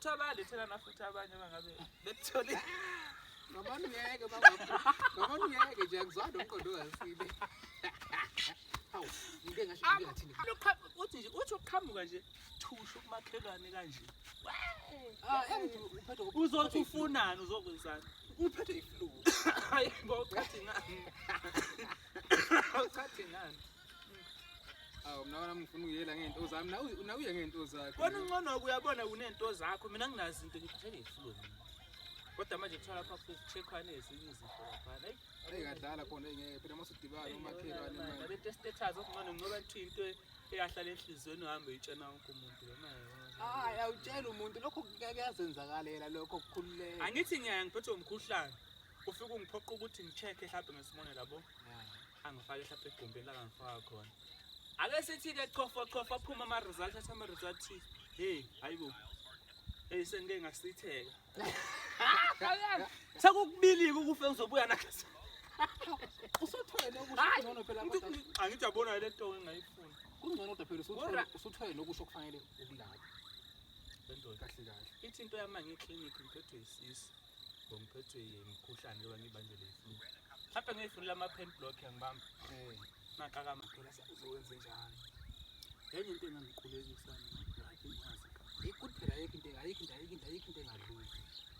Ngisakuthiwa bayalethelana futhi abanye bangabe bekutholile. Ngabantu ngeke baba. Ngabantu ngeke nje akuzwani umqondo ongasile. Hawu, ngike ngasho ngike ngathini. Uthi nje uthi uqhamuka nje thushu kumakhelwane kanje. Ah, engithi uphethwe Uzothi ufunani uzokwenzani? Uphethwe iflu. Hayi bo uchathi ngani? Uchathi ngani? Awu mina wami ngifuna ukuyela ngento zami. Nawe nawe uye ngento zakho. Wena ungcono uyabona unento zakho mina nginazo into ngiphathele iflu mina. Kodwa manje kuthiwa lapha kucheckwane ezinye izifo lapha. Hey, Hey ngadlala khona ngeke phela masudibana umakhelwane manje. Abantu status okungcono ngoba kuthiwa into eyahlala enhliziyweni uhambe uyitshena wonke umuntu le manje. Hayi awutshela umuntu lokho kuyazenzakalela lokho kukhululeka. Angithi ngiyaya ngiphethwe umkhuhlane. Ufike ungiphoqa ukuthi ngi-check-e mhlawumbe ngesimone labo. Angifake mhlawumbe egumbini la ngifaka khona. Ake sithi-ke chofo chofo aphuma ama-result athi ama-result hey hayibo. Hey sengike ngasitheka. Sekukubilike ukufa ngizobuya nakho. Usuthwele nokusho kungcono phela kodwa. Angithi yabona le nto engayifuni. Kungcono kodwa phela usuthwele nokusho kufanele ukulapha. Lendoda. Kahle kahle. Ithi into yami ngeklinikhi ngiphethwe isisu. Ngiphethwe imikhuhlane loba ngibanjwe le flu. Mhlawumbe ngiyifunela ama-pen block yangibamba. Eh. Nakakama. Phela uzowenze njani? Enye into engangiqulekisa mina, ngathi ngiyazi ka. Ikuthi phela ayikho into ayikho into ayikho into ayikho into engadluli.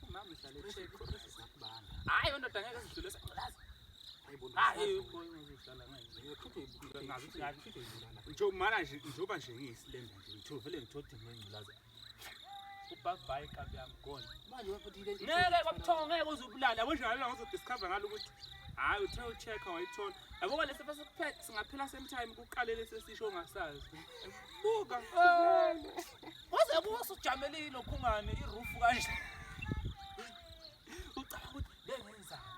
Umama uhlale check. Sakubamba. Hayi wendoda ngeke sidlule sangculaza. Hayibo. Hayi uzohlala ngeke. Njengoba nje njengoba nje ngiyisilenda nje ngitho vele ngithothi ngengculaza. Ubye kabi yami gone. Manje futhi le Ngeke kwabuthongo ngeke uzubulala. Yabo nje ngalo ngizodiscover ngalo ukuthi hayi uthe ucheck wayithola. Yabo lesi bese kuphethe singaphela same time kuqale lesi sisho ongasazi. Buka. Waze kuwe ujamelile nokhungane iroof kanje. Ucabanga ukuthi bengenzani?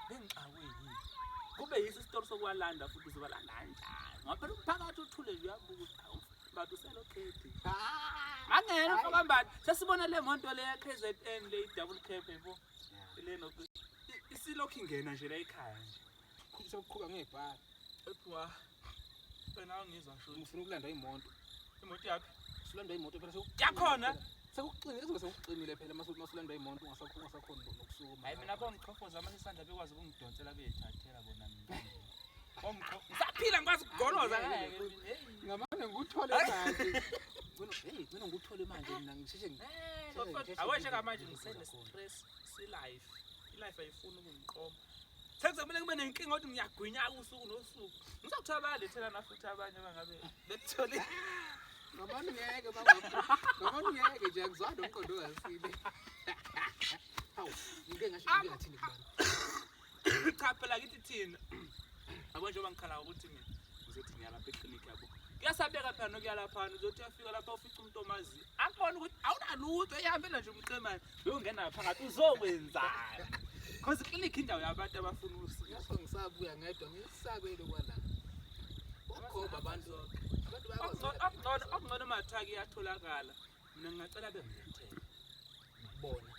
Bengixakwe yini? Kube yiso isitori sokwalanda futhi uzobalanda kanjani? Ngoba phela umphakathi uthule nje uyabuka ukuthi hawu mbathi uselokhethi. Angena mfoka Mbathi. Sesibona le moto le ya KZN le double cab yebo. Le no isilokhu ingena nje la ekhaya nje. Sekuqhuba ngebhasi. Epwa. Wena awungizwa sho. Ufuna ukulanda imoto. Imoto yakhe. Usulanda imoto phela Yakhona. Sekuqinile kuzobe sekuqinile phela masulandwa imoto ungasakhoni nokusukuma. Hayi mina bongichofoza manje isandla bekwazi ukungidonsela beyithathela bona mina. Bomqho. Ngisaphila ngikwazi ukugoloza ngeke. Ngamane ngikuthole manje. Ngcono hey ngcono ngikuthole manje mina ngisheshe Abo njengamanje ngisene stress si-life. I-life ayifuni ukungiqoma. Sekuzomele kube nenkinga ukuthi ngiyagwinya usuku nosuku. Ngisakuthiwa bayalethelana futhi abanye bangabe bekutholile. Ngabantu ngeke baba. Ngabantu ngeke nje akuzwani umqondo ongasile. Hawu, ngike ngasho ngike ngathini kubani. Cha phela kithi thina. Yabo njengoba ngikhala ukuthi mina ngizothi ngiyalapha eklinikhi yabo. Kuyasabeka phela nokuya laphana uzothi uyafika lapha ufica umuntu omaziyo. Akubona ukuthi awunalutho eyihambela nje umqemane. Uyongena phakathi uzokwenzani? Cause iklinikhi indawo yabantu abafuna usizo. Ngakho ngisabuya ngedwa ngisabele kwala. Ugoba abantu abantu bayakwazi Okungcono okungcono mathaka iyatholakala. Mina ngingacela bengilethele. bona.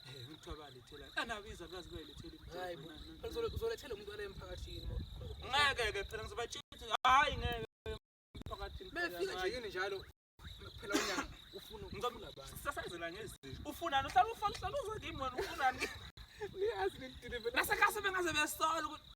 Eh ngithiwa balethela. Anabiza kazi bayilethela Hayi bo. Uzolethela umuntu wala emphakathini. Ngeke ke phela ngizobatshela ukuthi hayi ngeke emphakathini. Befika nje yini njalo phela unyaka ufuna ufuna abantu. Sasazela ngezinto. Ufunani uhlala ufana uhlala uze kimi wena ufunani? Niyazi nilidile Nasekhaya sebengaze besola ukuthi